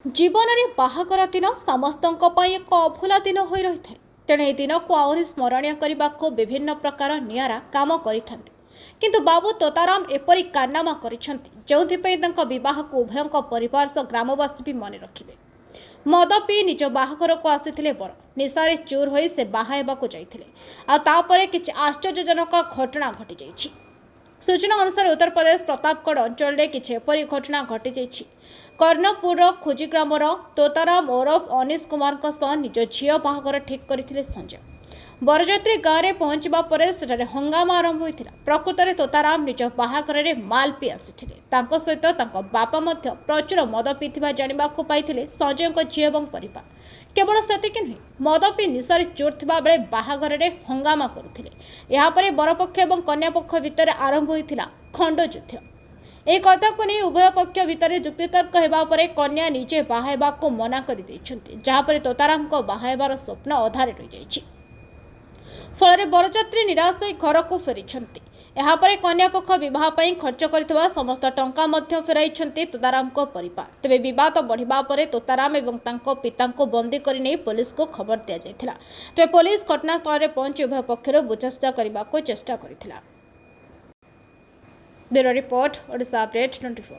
ଜୀବନରେ ବାହାଘର ଦିନ ସମସ୍ତଙ୍କ ପାଇଁ ଏକ ଅଭୁଲା ଦିନ ହୋଇ ରହିଥାଏ। ତେଣୁ ଏହି ଦିନକୁ ଆହୁରି ସ୍ମରଣୀୟ କରିବାକୁ ବିଭିନ୍ନ ପ୍ରକାର ନିଆରା କାମ କରିଥାନ୍ତି। କିନ୍ତୁ ବାବୁ ତୋତାରାମ ଏପରି କାରନାମା କରିଛନ୍ତି, ଯେଉଁଥିପାଇଁ ତାଙ୍କ ବିବାହକୁ ଉଭୟଙ୍କ ପରିବାର ସହ ଗ୍ରାମବାସୀ ବି ମନେ ରଖିବେ। ମଦ ପିଇ ନିଜ ବାହାଘରକୁ ଆସିଥିଲେ ବର। ନିଶାରେ ଚୁର୍ ହୋଇ ସେ ବାହା ହେବାକୁ ଯାଇଥିଲେ, ଆଉ ତାପରେ କିଛି ଆଶ୍ଚର୍ଯ୍ୟଜନକ ଘଟଣା ଘଟିଯାଇଛି। ସୂଚନା ଅନୁସାରେ, ଉତ୍ତରପ୍ରଦେଶ ପ୍ରତାପଗଡ଼ ଅଞ୍ଚଳରେ କିଛି ଏପରି ଘଟଣା ଘଟିଯାଇଛି। କର୍ଣ୍ଣପୁରର ଖୁଜି ଗ୍ରାମର ତୋତାରାମ ଓରଫ ଅନିଶ କୁମାରଙ୍କ ସହ ନିଜ ଝିଅ ବାହାଘର ଠିକ୍ କରିଥିଲେ ସଞ୍ଜୟ। ବରଯାତ୍ରୀ ଗାଁରେ ପହଞ୍ଚିବା ପରେ ସେଠାରେ ହଙ୍ଗାମା ଆରମ୍ଭ ହୋଇଥିଲା। ପ୍ରକୃତରେ ତୋତାରାମ ନିଜ ବାହାଘରରେ ମାଲ ପିଇ ଆସିଥିଲେ। ତାଙ୍କ ସହିତ ତାଙ୍କ ବାପା ମଧ୍ୟ ପ୍ରଚୁର ମଦ ପିଇଥିବା ଜାଣିବାକୁ ପାଇଥିଲେ ସଞ୍ଜୟଙ୍କ ଝିଅ ଏବଂ ପରିବାର। କେବଳ ସେତିକି ନୁହେଁ, ମଦ ପିଇ ନିଶାରେ ଚୁର୍ ଥିବା ବେଳେ ବାହାଘରରେ ହଙ୍ଗାମା କରୁଥିଲେ। ଏହାପରେ ବରପକ୍ଷ ଏବଂ କନ୍ୟାପକ୍ଷ ଭିତରେ ଆରମ୍ଭ ହୋଇଥିଲା ଖଣ୍ଡଯୁଦ୍ଧ। ଏହି କଥାକୁ ନେଇ ଉଭୟ ପକ୍ଷ ଭିତରେ ଯୁକ୍ତିତର୍କ ହେବା ପରେ କନ୍ୟା ନିଜେ ବାହା ହେବାକୁ ମନା କରିଦେଇଛନ୍ତି, ଯାହାପରେ ତୋତାରାମଙ୍କ ବାହା ହେବାର ସ୍ୱପ୍ନ ଅଧାରେ ରହିଯାଇଛି। ଫଳରେ ବରଯାତ୍ରୀ ନିରାଶ ହୋଇ ଘରକୁ ଫେରିଛନ୍ତି। ଏହାପରେ କନ୍ୟାପକ୍ଷ ବିବାହ ପାଇଁ ଖର୍ଚ୍ଚ କରିଥିବା ସମସ୍ତ ଟଙ୍କା ମଧ୍ୟ ଫେରାଇଛନ୍ତି ତୋତାରାମଙ୍କ ପରିବାର। ତେବେ ବିବାଦ ବଢ଼ିବା ପରେ ତୋତାରାମ ଏବଂ ତାଙ୍କ ପିତାଙ୍କୁ ବନ୍ଦୀ କରି ନେଇ ପୋଲିସକୁ ଖବର ଦିଆଯାଇଥିଲା। ତେବେ ପୋଲିସ ଘଟଣାସ୍ଥଳରେ ପହଞ୍ଚି ଉଭୟ ପକ୍ଷରୁ ବୁଝାସୁଝା କରିବାକୁ ଚେଷ୍ଟା କରିଥିଲା। Bureau report, Odisha update 24।